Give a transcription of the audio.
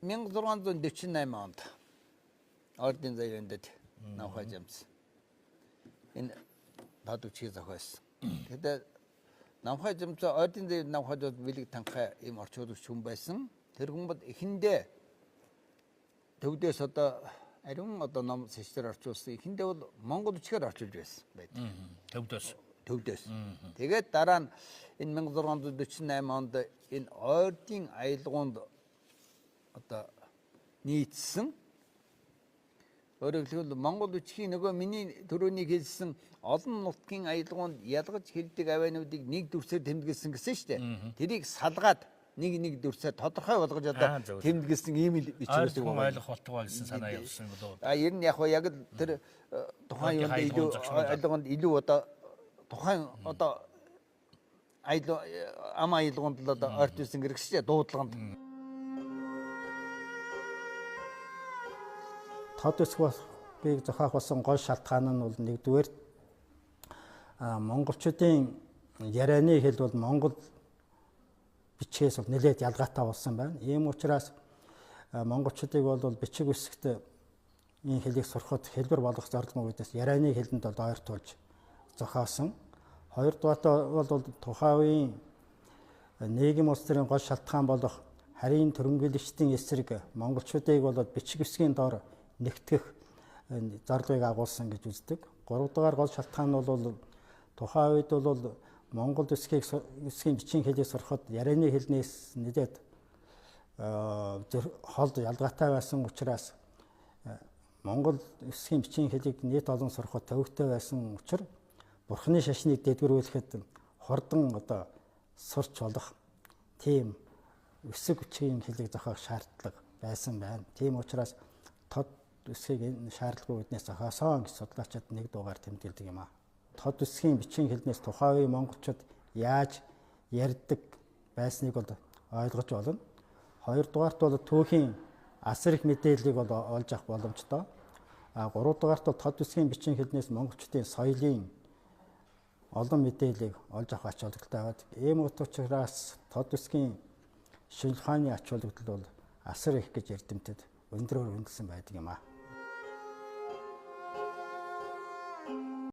1648 онд Ордын заяандэд Намхай жамц энэ тод үчиг зохиосон. Тэгэхээр Намхай жамц Ордын заяанд Намхай жамц бэлэг танхай ийм орчуулагч хүн байсан. Тэр хүн бол эхэндээ төвдөөс одоо ариун одоо ном сэжтэр орчуулсан. Эхэндээ бол монгол үчгээр орчуулж байсан байдаг. Төвдөөс. Төвдөөс. Тэгээд дараа нь энэ 1648 онд энэ ойрдын аялгуунд одоо нийцсэн. Өөрөөр хэлбэл монгол үчгийн нөгөө миний түрүүний хэлсэн олон нутгийн аялгуунд ялгаж хэлдэг авиануудыг нэг дүрсээр тэмдэглэсэн гэсэн шүү дээ. Тэрийг салгаад нэг нэг дүрсээр тодорхой болгож одоо тэмдэглэсэн ийм л бичиг байдаг. Ойлгох болтугай гэсэн санаа явсан болов. А ер нь яг яг л тэр тухайн юунд илүү аялгуунд илүү одоо тухайн одоо аялал ам аялгуунд л одоо ойрт байсан гэрэг шүү дээ дуудлаганд. Тод үсгийг зохиох болсон гол шалтгаан нь бол нэгдүгээр монголчуудын ярианы хэл бол монгол бичгээс бол нэлээд ялгаатай болсон байна. Ийм учраас монголчуудыг бол бичиг үсэгт энэ хэлийг сурахад хэлбэр болгох зорилго үүднээс ярианы хэлэнд бол ойртуулж зохиосон. Хоёрдугаарт бол тухайн үеийн нийгэм улс төрийн гол шалтгаан болох харийн төрөнгөлөгчдийн эсрэг монголчуудыг бол бичиг үсгийн доор нэгтгэх зорилгыг агуулсан гэж үздэг. Гуравдугаар гол шалтгаан нь бол тухайн үед бол монгол үсгийг үсгийн бичгийн хэлийг сурахад ярианы хэлнээс нэлээд хол ялгаатай байсан учраас монгол үсгийн бичгийн хэлийг нийт олон сурахад төвөгтэй байсан учраас бурхны шашныг дэдгэрүүлэхэд хурдан одоо сурч болох тийм үсэг бичгийн хэлийг зохиох шаардлага байсан байна. Тийм учраас тод үсгийг энэ шаардлагагүй гэднээс зохиосон гэж судлаачид нэг дуугаар тэмдэглэдэг юм аа. Тод үсгийн бичгийн хэлнээс тухайн үеийн монголчууд яаж ярьдаг байсныг бол ойлгож болно. Хоёрдугаарт бол түүхийн асар их мэдээллийг бол олж авах боломжтой. А гуравдугаарт бол тод үсгийн бичгийн хэлнээс монголчуудын соёлын олон мэдээллийг олж авах ач холбогдолтой байдаг. Ийм учраас тод үсгийн шинжлэх ухааны ач холбогдол бол асар их гэж эрдэмтэд өндрөөр үнэлсэн байдаг юм аа.